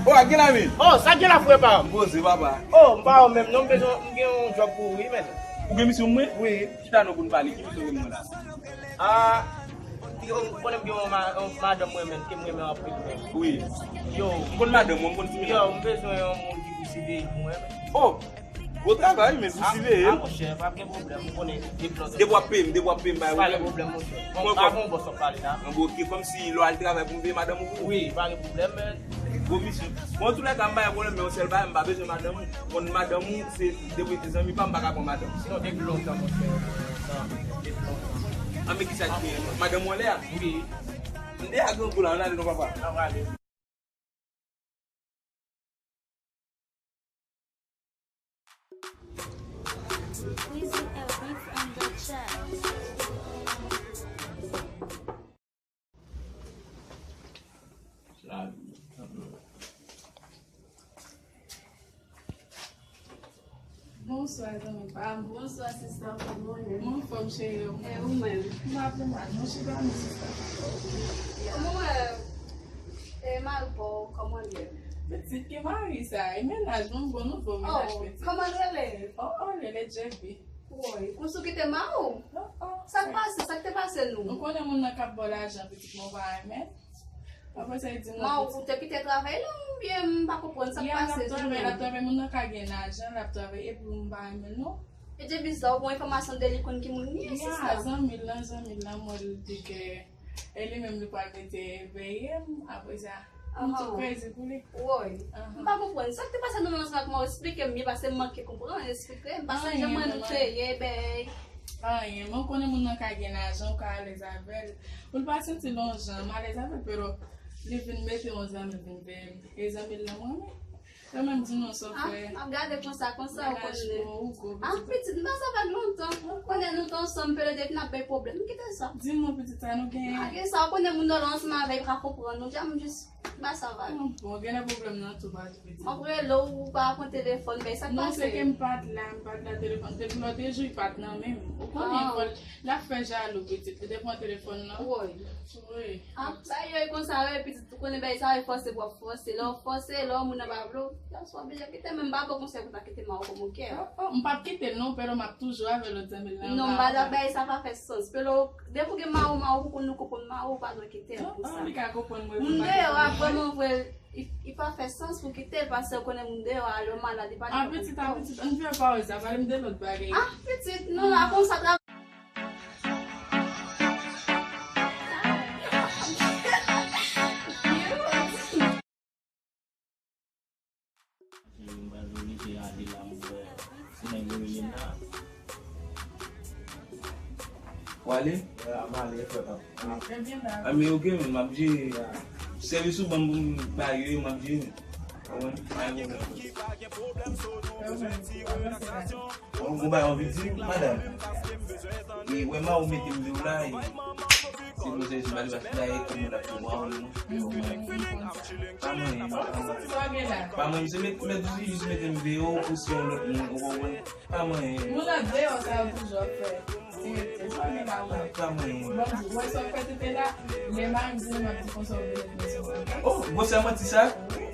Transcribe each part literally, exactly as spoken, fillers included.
Oh, a gen la, men. Oh, sa gen la, frè pa m? M poze, papa. Oh, m pa wè menm non, m bezwen, m gen yon djòb pou ou, wi, men. Ou gen misyon mwen? Wi. Chita non pou n pale, ki misyon gen mwen la? Ah, yo, m konnen m gen yon ma-, yon madanm mwen menm, ke m renmen anpil menm. Wi. Yo. M konn madanm mwen, m konn ti yo, m bezwen yon moun ki pou siveye pou mwen menm. Oh! Gwo travay, men pou siveye m. Ah, monchè, pa gen pwoblèm, m konnen depi lontan. Depi w ap peye m, depi w ap peye m, pa gen pwoblèm. Pa gen pwoblèm, monchè. Bon, pa gen bòs w ap pale la. Bon, ok, kòmsi lè w al travay pou m veye madanm ou pou ou. Wi, pa gen pwoblèm, men. Gwo misyon. Bon, antoulèka, m pa gen pwoblèm, men yon sèl bagay, m pa bezwen madanm ou. Bon, madanm ou, se depi te zanmi pa m, m pa ka pran madanm. Sinon, depi lontan, monchè, depi lontan. An, men kisa ki gen? Madanm ou anlè a? Wi. M deja gen yon kou la, ann ale non, papa. Ann ale. Squeezy L B from the chat. Bonswa, zanmi pa m. Bonswa, sista, kòman w ye? Mwen anfòm, cheri, e ou menm? E ou menm? M pa pi mal, non, chita non, sista. Kòman w ye? E mari pa w, kòman l ye? Pitit, ki mari sa? E mennaj mwen, m gon nouvo mennaj, pitit. Oh, kòman l rele? Oh, oh, l rele J B. Woy, konsa w kite mari w? Oh, oh. Sa k pase? Sa k te pase nou? Ou konnen moun nan k ap ba w lajan, pitit, mwen pa renmen. Apre sa, li di mwen, mari w te kite travay la, oubyen m pa konprann sa k pase, zanmi? L ap travay, l ap travay, moun nan ka gen lajan, l ap travay, epi m pa renmen l, non. E J B sa, ou gon enfòmasyon de li, konn ki moun li ye, sista? Ya, zanmi l lan, zanmi l lan, mwen, li di ke e li menm li pral rete veye m, apre sa, m tou krezi pou li. Woy. M pa konprann. Sa k te pase nan relasyon ak mwen? Esplike m byen, paske m manke konprann. Esplike m, paske jan mwen nou te ye, bèy. Anyen, men w konnen moun nan ka gen lajan, ou ka alèz avè l. Ou pa santi l yon jan, m alèz avè l, pero li vin mete yon zanmi vin veye m. E zanmi l lan mwen menm. Yo menm di non, sa w fè. Ah, m ap gade konsa, konsa, ou konnen. Ah, pitit, m pa sa vag lontan. Ou konnen nou te ansanm, pere depi n ap bay pwoblèm. M kite sa. Di m non, pitit, sa nou genyen. Ah, gen sa, ou konnen moun nan ansanm avè, pa konprann. Nou, jan m jis, m pa sa vag. Bon, gen de pwoblèm nan tou, pa di pitit. M ap rele w, ou pa pran telefòn, bay sa k pase? Non, se ke m pa t la, m pa t la telefòn. Depi lòt jou, li pa t nan men m. Ou konnen, fò l, l ap fè jalou, pitit. Li te pran telefòn nan. Woy. Wi. Ah, sa yo e konsa, wi, pitit. Ou konnen bagay sa yo fòse pou w ap fòse. Lè w fòse, lè w moun nan pa vle w, w ap oblije kite, men m pa ba w konsèy pou w ta kite mari w kòm yon kè. Oh, oh, m p ap kite l non, pero m ap toujou avè lòt zanmi l lan. Non, m pa dwa, bagay sa pa fè sans. Pero depi w gen mari w, mari w pou konn nou konprann mari w, ou pa dwe kite l pou sa. Li ka konprann mwen. Moun deyò a vrèman vre, li, li pa fè sans pou kite l, paske w konnen moun deyò a, lè w malad, li pa gen konprann. Ah, pitit, ah, pitit, ann fè pawòl sa, pale m de lòt bagay. Ah, pitit, non, la konsa travay. W ale? A, m ale, frè pa m. A, men ok, men m ap jere. Sèvis ou ban m pou m ba yo, m ap jere. Ou konprann? Pa gen pwoblèm. Ou, ou bay anvi di, madanm. E wè ma ou mete m deyò la, e se pou se jodi a li pa fè la, e kòman l ap fè mwa ou non. Pa manyen, pa manyen. Pa manyen, se met, met, jis mete m deyò, ou se yon lòt moun, ou konprann? Pa manyen. Moun nan deyò sa yo toujou ap fè. Ti mete, sa gen la ou. Pa manyen. Bon, di, wè sa w fè tete la, lè mari m di m ap di konsa ou vle met mwen sou sa. Oh, bon, se manti sa? Mwen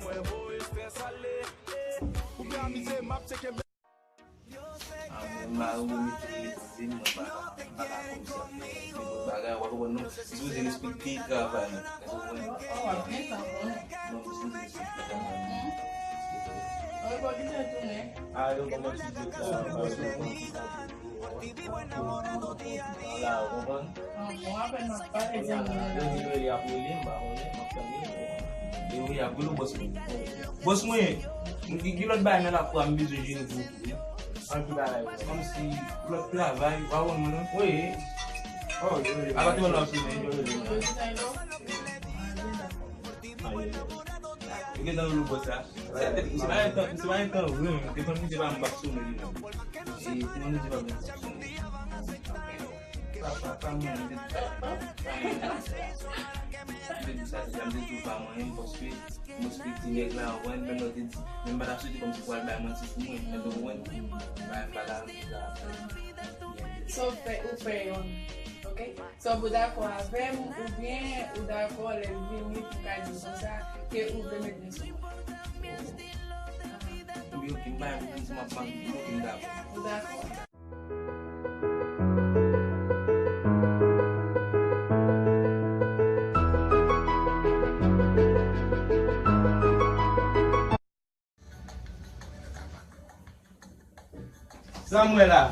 mari mwen mete m legliz, mwen pa ka, mwen pa ka kòmsi ap fè nenpòt bagay, ou pa konprann non. Ou sipoze respekte travay. Ou konprann? Non, ou sipoze respekte travay. A, yo kòmanse di travay. Ala, ou konprann? Bon, apre m ap pale di moun nan. Yo di yo, y ap rele m, pa konnen, m ap tande. Yo, y ap rele w, bòs mwen. Bòs mwen, m gen, gen lòt bagay nan lakou a, m bezwen jere pou ou. Anpil bagay. Kòmsi lòt travay, ou pa konn mwen non. Wi. Oh, yo rele m. Apa te mwen ap rele m, yo rele m. Yo gentan rele w bòs la. Se pa yon tan, se pa yon tan vre, men telefòn misye pa m p ap sonnen li menm. E telefòn misye pa m p ap sonnen. Pa, pa, pa manyen, m te di sa deja, m te di w pa manyen m paske m respekte nèg la, ou konprann, men lè w te di, men m pa t ap swete kòmsi pou w al bay manti sou mwen, men ou konprann, m pa, m pa ta renmen sa. So, ou fè, ou fè yon Ok? So, ou dakò avè m, oubyen ou dakò lè l vini pou ka di konsa ke ou vle met men sou mwen? Oubyen ok, m pa, m, m, m, m, ok, m dakò. Ou dakò? Sa m wè la,